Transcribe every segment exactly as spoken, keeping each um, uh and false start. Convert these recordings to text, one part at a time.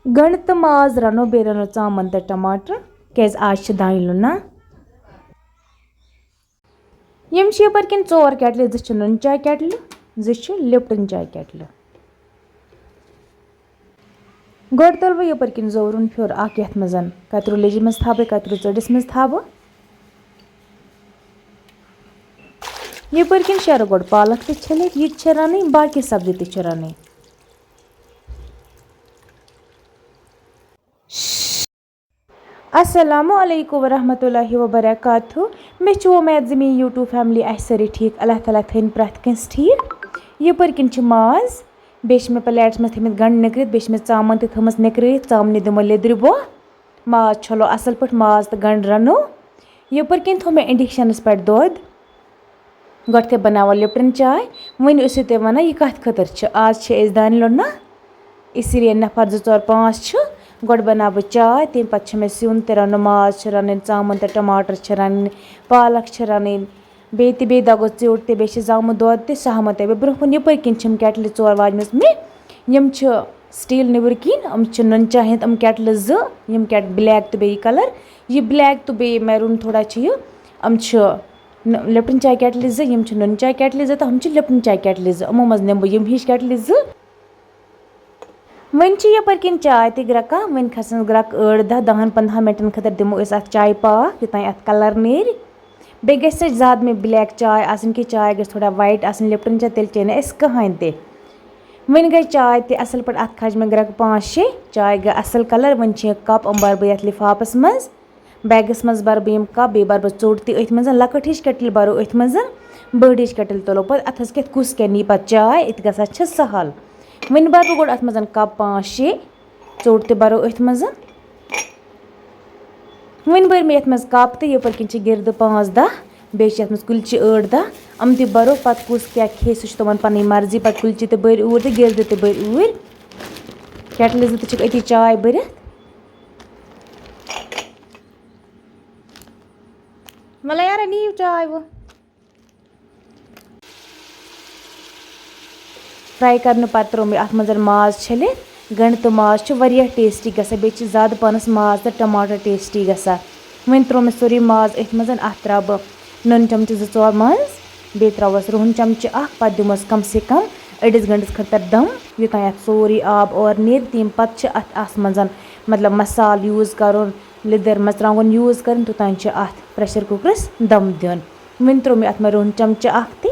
گنٛڈٕ تہٕ ماز رَنو، بیٚیہِ رَنو ژامَن تہٕ ٹماٹر، کیٛازِ آز چھِ دانہِ لونان۔ یِم چھِ یَپٲرۍ کِنۍ ژور کیٹلہِ، زٕ چھِ نُن چاے کیٹلہِ، زٕ چھِ لِپٹن چاے کیٹلہِ۔ گۄڈٕ تُلہٕ بہٕ یَپٲرۍ کِنۍ زورُن پھیُر اَکھ، یَتھ منٛز کَتریوٗ لیٚجہِ منٛز تھاوٕ بہٕ، کَتریوٗ ژٔٹِس منٛز تھاوٕ بہٕ۔ یَپٲرۍ کِنۍ شیرٕ گۄڈٕ پالک تہِ چھٔلِتھ، یہِ تہِ چھِ رَنٕنۍ، باقٕے سبزی تہِ چھِ رَنٕنۍ۔ السلام علیکم ورحمۃ اللہ وبرکاتہ۔ مےٚ چھِ وۄمید زِ میٛٲنۍ YouTube family آسہِ سٲرٕے ٹھیٖک۔ اللہ تعالیٰ تھٲیِن پرٛٮ۪تھ کٲنٛسہِ ٹھیٖک۔ یَپٲرۍ کِنۍ چھِ ماز، بیٚیہِ چھِ مےٚ plateس منٛز تھٲیمٕتۍ گنٛڈٕ نِکرِتھ، بیٚیہِ چھِ مےٚ ژامَن تہِ تھٲومٕژ نِکرِتھ، ژامنہِ دِمو لیٚدرِ بوہ۔ ماز چھَلو اَصٕل پٲٹھۍ، ماز تہٕ گنٛڈٕ رَنو۔ یَپٲرۍ کِنۍ تھوٚو مےٚ inductionس پٮ۪ٹھ دۄد۔ گۄڈٕ تہِ بَناوو لِپٹَن چاے۔ وۄنۍ ٲسِو تُہۍ وَنان، یہِ کَتھ خٲطرٕ چھِ؟ آز چھِ أسۍ دانہِ لونان، اسی لیے نفر زٕ ژور پانٛژھ چھِ۔ گۄڈٕ بَناوٕ بہٕ چاے، تَمہِ پَتہٕ چھِ مےٚ سیُن تہِ رَنُن، ماز چھِ رَنٕنۍ، ژامَن تہٕ ٹماٹر چھِ رَنٕنۍ، پالک چھِ رَنٕنۍ، بیٚیہِ تہِ بیٚیہِ دَگو ژیوٚٹ تہِ، بیٚیہِ چھِ زامُت دۄد تہِ، سُہ ہاوہو تۄہہِ بہٕ برٛونٛہہ کُن۔ یَپٲرۍ کِنۍ چھِم کیٹلہِ ژور واجمَژٕ مےٚ، یِم چھِ steel نیٚبٕرۍ کِنۍ، یِم چھِ نُن چاے ہِنٛدۍ، یِم کیٹلہٕ زٕ، یِم کیٹ-، black تہٕ بیٚیہِ یہِ colour، یہِ black تہٕ بیٚیہِ maroon تھوڑا چھِ یہِ، یِم چھِ ن-، لِپٹَن چاے کیٹلہِ زٕ، یِم چھِ نُن چاے کیٹلہِ زٕ تہٕ ہُم چھِ لِپٹَن چاے کیٹلہِ زٕ۔ یِمو منٛز نِمہٕ بہٕ یِم ہِش کیٹلہِ زٕ۔ وۄنۍ چھِ یَپٲرۍ کِنۍ چاے تہِ گرٛٮ۪کان، وۄنۍ کھَسَن گرٛٮ۪کہٕ ٲٹھ دَہ، دَہَن پنٛدہَن مِنٹَن خٲطرٕ دِمو أسۍ اَتھ چایہِ پاکھ، یوٚتام اَتھ colour نیرِ۔ بیٚیہِ گژھِ اَسہِ زیادٕ مےٚ black چاے آسٕنۍ کینٛہہ، چاے گژھِ تھوڑا white آسٕنۍ، لِپٹَن چاے تیٚلہِ چیٚیہِ نہٕ اَسہِ کٕہٕنۍ تہِ۔ وۄنۍ گٔے چاے تہِ اَصٕل پٲٹھۍ، اَتھ کھَجہِ مےٚ گرٛٮ۪کہٕ پانٛژھ شےٚ، چایہِ گٔے اَصٕل colour۔ وۄنۍ چھِ یہِ cup، یِم بَرٕ بہٕ یَتھ لِفافَس منٛز۔ Bagس منٛز بَرٕ بہٕ یِم cup، بیٚیہِ بَرٕ بہٕ ژوٚٹ تہِ أتھۍ منٛز۔ لۄکٕٹ ہِش کیٹٕلۍ بَرو أتھۍ منٛز، بٔڑ ہِش کیٹٕلۍ تُلو پَتہٕ۔ اَتھَس کٮ۪تھ کُس کیٛاہ نی پَتہٕ چاے، اَتہِ گژھان چھِ سَہَل۔ وۄنۍ بَرٕ بہٕ گۄڈٕ اَتھ منٛز cup پانٛژھ شےٚ، ژوٚٹ تہِ بَرو أتھۍ منٛز۔ وۄنۍ بٔرۍ مےٚ یَتھ منٛز cup تہٕ یَپٲرۍ کِنۍ چھِ گِردٕ پانٛژھ دَہ، بیٚیہِ چھِ یَتھ منٛز کُلچہِ ٲٹھ دَہ۔ یِم تہِ بَرو، پَتہٕ کُس کیٛاہ کھیٚیہِ، سُہ چھِ تِمَن پَنٕنۍ مرضی۔ پَتہٕ کُلچہِ تہِ بٔرۍ اوٗرۍ تہٕ گِردٕ تہِ بٔرۍ اوٗرۍ۔ کیٹلہِ زٕ تہِ چھِکھ أتی چاے بٔرِتھ۔ وَلہٕ یارا، نِیِو چاے وۄنۍ۔ Fry کرنہٕ پتہٕ ترٛوو مےٚ اَتھ منٛز ماز چھٔلِتھ۔ گنٛڈٕ تہٕ ماز چھُ واریاہ tasty گژھان، بیٚیہِ چھِ زیادٕ پَہنَس ماز تہٕ ٹماٹر tasty گژھان۔ وۄنۍ ترٛوو مےٚ سورُے ماز أتھۍ منٛز۔ اَتھ ترٛاوٕ بہٕ نُن چمچہٕ زٕ ژور منٛز، بیٚیہِ ترٛاوَس رُہن چمچہٕ اَکھ، پَتہٕ دِمَس کم سے کم أڑِس گنٛٹَس خٲطرٕ دم، یوٚتام اَتھ سورُے آب اورٕ نیرِ۔ تَمہِ پَتہٕ چھِ اَتھ، اَتھ منٛز، مطلب، مسالہٕ use کَرُن، لیٚدٕر، مرژٕوانٛگُن use کَرٕنۍ، توٚتام چھِ اَتھ pressure cookerس دم دیُن۔ وۄنۍ ترٛوو مےٚ اَتھ منٛز رُہن چمچہٕ اَکھ تہِ۔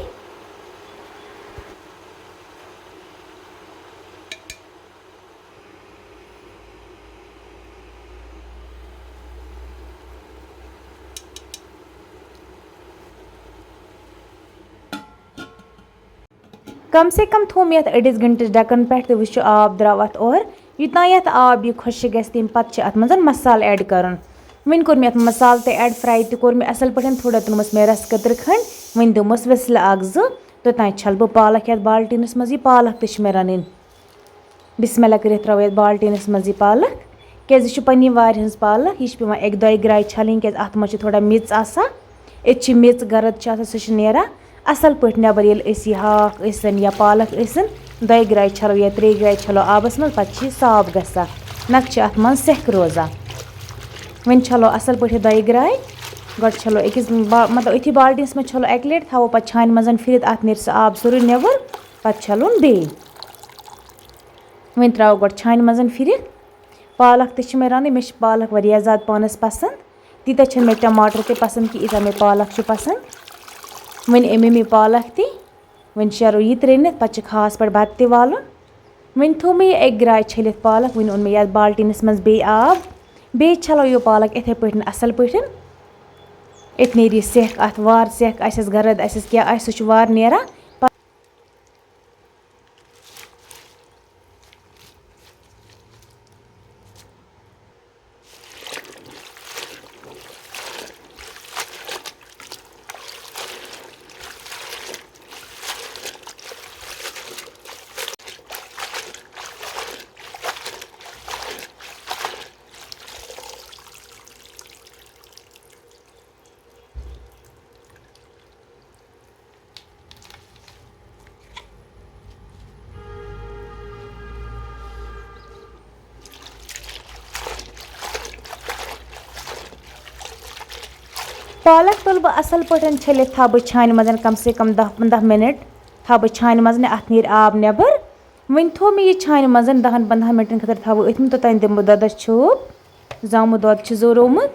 کم سے کم تھوٚو مےٚ یَتھ أڑِس گھنٹَس ڈَکَن پٮ۪ٹھ تہٕ وٕچھِو آب درٛاو اَتھ اورٕ۔ یوٚتام یَتھ آب یہِ خۄشٕک گژھِ، تَمہِ پَتہٕ چھِ اَتھ منٛز مصالہٕ add کَرُن۔ وۄنۍ کوٚر مےٚ اَتھ مصالہٕ تہِ add، fry تہِ کوٚر مےٚ اَصٕل پٲٹھۍ، تھوڑا تُلمَس مےٚ رَس قطرٕ کھنٛڈ۔ وۄنۍ دِمَس whistle اَکھ زٕ، توٚتام چھَلہٕ بہٕ پالک یَتھ بالٹیٖنَس منٛز۔ یہِ پالک تہِ چھِ مےٚ رَنٕنۍ۔ بسم اللہ کٔرِتھ ترٛاوو یَتھ بالٹیٖنَس منٛز یہِ پالک، کیٛازِ یہِ چھِ پنٛنہِ وارِ ہٕنٛز پالک، یہِ چھِ پٮ۪وان اَکہِ دۄیہِ گرٛایہِ چھَلٕنۍ، کیٛازِ اَتھ منٛز چھِ تھوڑا میٚژ آسان۔ أتۍ چھِ میٚژ گرد چھِ آسان، سُہ چھِ نیران۔ اَصٕل پٲٹھۍ نٮ۪بَر ییٚلہِ أسۍ یہِ ہاکھ ٲسِن یا پالک ٲسِن، دۄیہِ گرٛایہِ چھَلو یا ترٛیٚیہِ گرٛایہِ چھَلو آبَس منٛز، پَتہٕ چھِ یہِ صاف گژھان، نَتہٕ چھِ اَتھ منٛز سٮ۪کھ روزان۔ وۄنۍ چھَلو اَصٕل پٲٹھۍ یہِ دۄیہِ گرٛایہِ۔ گۄڈٕ چھَلو أکِس با-، مطلب، أتھی بالٹیٖنَس منٛز چھَلو اَکہِ لَٹہِ، تھاوو پَتہٕ چھانہِ منٛز پھِرِتھ، اَتھ نیرِ سُہ آب سورُے نٮ۪بَر، پَتہٕ چھَلون بیٚیہِ۔ وۄنۍ ترٛاوو گۄڈٕ چھانہِ منٛز پھِرِتھ۔ پالک تہِ چھِ مےٚ رَنٕنۍ، مےٚ چھِ پالک واریاہ زیادٕ پانَس پَسنٛد۔ تیٖتیٛاہ چھَنہٕ مےٚ ٹماٹر تہِ پَسنٛد کینٛہہ، ییٖژاہ مےٚ پالک چھِ پَسنٛد۔ وۄنۍ أنۍ مےٚ مےٚ پالک تہِ، وۄنۍ شیرو یہِ تہِ رٔنِتھ، پَتہٕ چھِ خاص پٲٹھۍ بَتہٕ تہِ والُن۔ وۄنۍ تھوٚو مےٚ یہِ اَکہِ گرٛایہِ چھٔلِتھ پالک، وۄنۍ اوٚن مےٚ یَتھ بالٹیٖنَس منٛز بیٚیہِ آب۔ بیٚیہِ چھَلو یہِ پالک یِتھَے پٲٹھۍ اَصٕل پٲٹھۍ۔ أتۍ نیرِ یہِ سٮ۪کھ اَتھ، وارٕ سٮ۪کھ آسٮ۪س گرد آسٮ۪س کیٛاہ آسہِ، سُہ چھُ وارٕ نیران۔ پالک تُلہٕ بہٕ اَصٕل پٲٹھۍ چھٔلِتھ، تھاوٕ بہٕ چھانہِ منٛز کم سے کم دَہ پنٛداہ مِنٹ، تھاوٕ بہٕ چھانہِ منٛز، نہ اَتھ نیرِ آب نٮ۪بر۔ وۄنۍ تھوٚو مےٚ یہِ چھانہِ منٛز دَہَن پنٛداہَن مِنٹَن خٲطرٕ، تھاوٕ أتھۍ منٛز، توٚتام دِمہٕ بہٕ دۄدَس چھوپ۔ زامُت دۄد چھُ زورومُت۔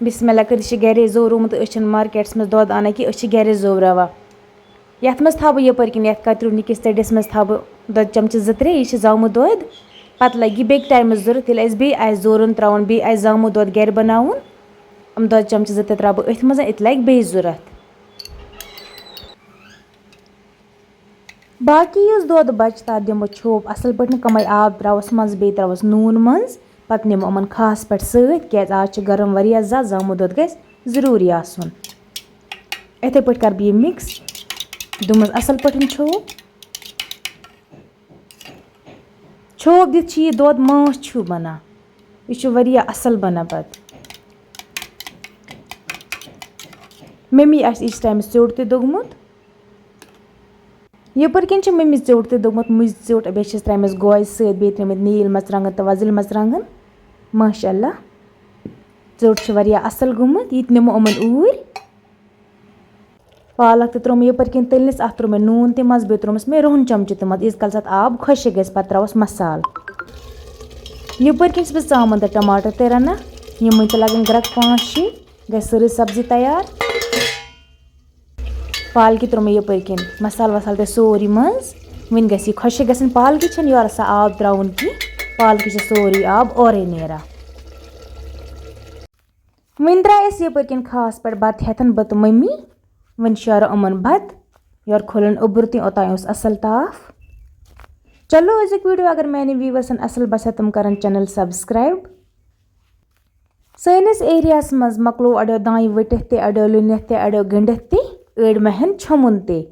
بسم اللہ کٔرِتھ، یہِ چھُ گَرے زورومُت، أسۍ چھِنہٕ مارکیٹَس منٛز دۄد اَنان کینٛہہ، أسۍ چھِ گَرے زوراوان۔ یَتھ منٛز تھاوٕ بہٕ یَپٲرۍ کِنۍ یَتھ کَتریوٗ نِکِس تٔڈِس منٛز تھاوٕ بہٕ دۄدٕ چمچہٕ زٕ ترٛےٚ، یہِ چھِ زامُت دۄد۔ پَتہٕ لَگہِ یہِ بیٚکہِ ٹایمَس ضوٚرَتھ، ییٚلہِ اَسہِ بیٚیہِ آسہِ زورُن ترٛاوُن، بیٚیہِ آسہِ زامُت دۄد گَرِ بَناوُن، یِم دۄدٕ چمچہٕ زٕ ترٛےٚ ترٛاوٕ بہٕ أتھۍ منٛز، اَتہِ لَگہِ بیٚیہِ ضوٚرَتھ۔ باقٕے یُس دۄد بَچہِ، تَتھ دِمہٕ بہٕ چھوپ اَصٕل پٲٹھۍ، کَمٕے آب ترٛاوَس منٛز، بیٚیہِ ترٛاوَس نوٗن منٛز، پَتہٕ نِمہٕ یِمَن خاص پٲٹھۍ سۭتۍ، کیٛازِ آز چھِ گرم واریاہ زیادٕ، زامُت دۄد گژھِ ضروٗری آسُن۔ یِتھَے پٲٹھۍ کَرٕ بہٕ یہِ mix، دِمَس اَصٕل پٲٹھۍ چھوپ۔ چھوپ دِتھ چھِ یہِ دۄد ماچھ ہیوٗ بَنان، یہِ چھُ واریاہ اَصٕل بَنان پَتہٕ۔ مٔمی آسہِ ییٖتِس ٹایمَس ژیوٚٹ تہِ دوٚگمُت۔ یَپٲرۍ کِنۍ چھِ مٔمی ژیوٚٹ تہِ دوٚگمُت، مُجہِ ژیوٚٹ، بیٚیہِ چھِس ترٛٲومٕژ گوجہِ سۭتۍ، بیٚیہِ ترٛٲومٕتۍ نیٖلۍ مَرژٕوانٛگَن تہٕ وۄزٕلۍ مَرژٕوانٛگَن۔ ماشاء اللہ، ژیوٚٹ چھِ واریاہ اَصٕل گوٚمُت، یہِ تہِ نِمو یِمَن اوٗرۍ۔ پالک تہِ ترٛوو مےٚ یَپٲرۍ کِنۍ تٔلنِس، اَتھ ترٛوو مےٚ نوٗن تہِ منٛز، بیٚیہِ ترٛوومَس مےٚ رُہُن چمچہٕ تہِ منٛز، ییٖتِس کالَس اَتھ آب خۄشِک گژھِ، پَتہٕ ترٛاوَس مصالہٕ۔ یَپٲرۍ کِنۍ چھِ بہٕ ژامَن تہٕ ٹماٹر تہِ رَنان، یِمَن تہِ لَگَن گرٛٮ۪کھ پانٛژھ شےٚ، گژھِ سٲرٕے سبزی تیار۔ پالکہِ ترٛوو مےٚ یَپٲرۍ کِنۍ مصالہٕ وصالہٕ تہِ سورُے منٛز، وۄنۍ گژھِ یہِ خۄشِک گژھٕنۍ۔ پالکہِ چھَنہٕ یورٕ آسان آب ترٛاوُن کینٛہہ، پالکہِ چھِ سورُے آب اورَے نیران۔ وۄنۍ درٛایَس یَپٲرۍ کِنۍ خاص پٲٹھۍ بَتہٕ ہٮ۪تھ بہٕ تہٕ مٔمی۔ وۄنۍ شیرو یِمَن بَتہٕ۔ یورٕ کھولُن اوٚبرُتٕے، اوٚتام اوس اَصٕل تاپھ۔ چلو، أزیُک video اگر میٛانٮ۪ن viewersن اَصٕل باسیو، تِم کَرَن channel subscribe۔ سٲنِس areaہَس منٛز مۄکلو اَڑیو دانہِ ؤٹِتھ تہِ، اَڑیو لوٗنِتھ تہِ، اَڑیو گٔنٛڈِتھ تہِ، أڑۍ مَہٮ۪ن چھوٚمبُن تہِ۔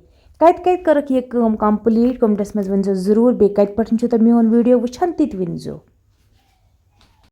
کَتہِ کَتہِ کٔرٕکھ یہِ کٲم complete، commentsمنٛز ؤنۍزیو ضروٗر، بیٚیہِ کَتہِ پٮ۪ٹھ چھُو تُہۍ میون video وٕچھان، تہِ تہِ ؤنۍزیو۔